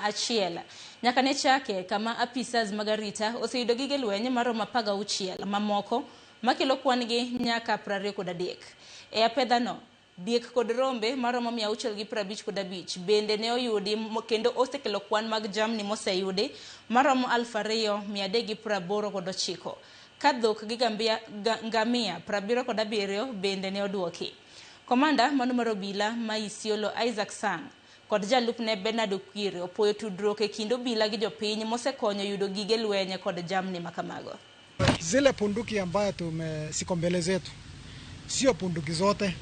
Achiel. Nyaka ne chake kama apisas mag arita oseyudo gige lweny maromo 16 mamoko makelo kwan gi nyaka 23. E apedhano, diek kod rombe maromo 655 bende ne oyudi kendo osekelo kwan mag jamni moseyudi maromo 2389 ka dhok gi ngamia 77 bende ne oduoki. Komanda mano mar obila ma Isiolo Isaac Sang kod jalupne Bernard Okwiri opuoyo tudruok e kind obila gi jopiny mosekonyo yudo gige lweny kod jamni makamago. Zile punduki ambayo tume siko mbele zetu sio punduki zote.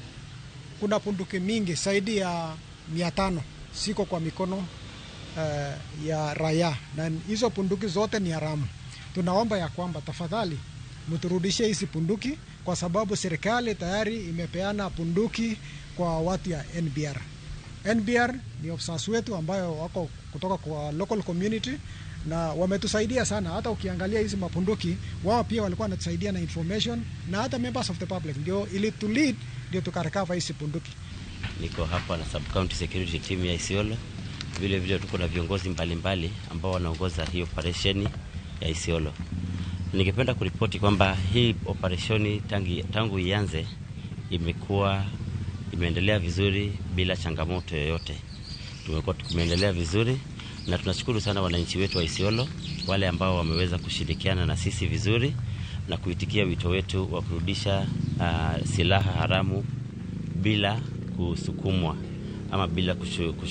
Kuna punduki mingi zaidi ya 500 siko kwa mikono ya raia, na hizo punduki zote ni haramu. Tunaomba ya kwamba tafadhali mturudishie hizi punduki, kwa sababu serikali tayari imepeana punduki kwa watu ya NBR. NBR ni officers wetu ambayo wako kutoka kwa local community na wametusaidia sana. Hata ukiangalia hizi mapunduki, wao pia walikuwa wanatusaidia na information na hata members of the public ndio ili to lead ndio tukarecover hizi punduki. Niko hapa na sub county security team ya Isiolo. Vile vile tuko na viongozi mbalimbali ambao wanaongoza hii operesheni ya Isiolo. Ningependa kuripoti kwamba hii operesheni tangu ianze imekuwa imeendelea vizuri bila changamoto yoyote. Tumekuwa tumeendelea vizuri na tunashukuru sana wananchi wetu wa Isiolo, wale ambao wameweza kushirikiana na sisi vizuri na kuitikia wito wetu wa kurudisha silaha haramu bila kusukumwa ama bila kushu,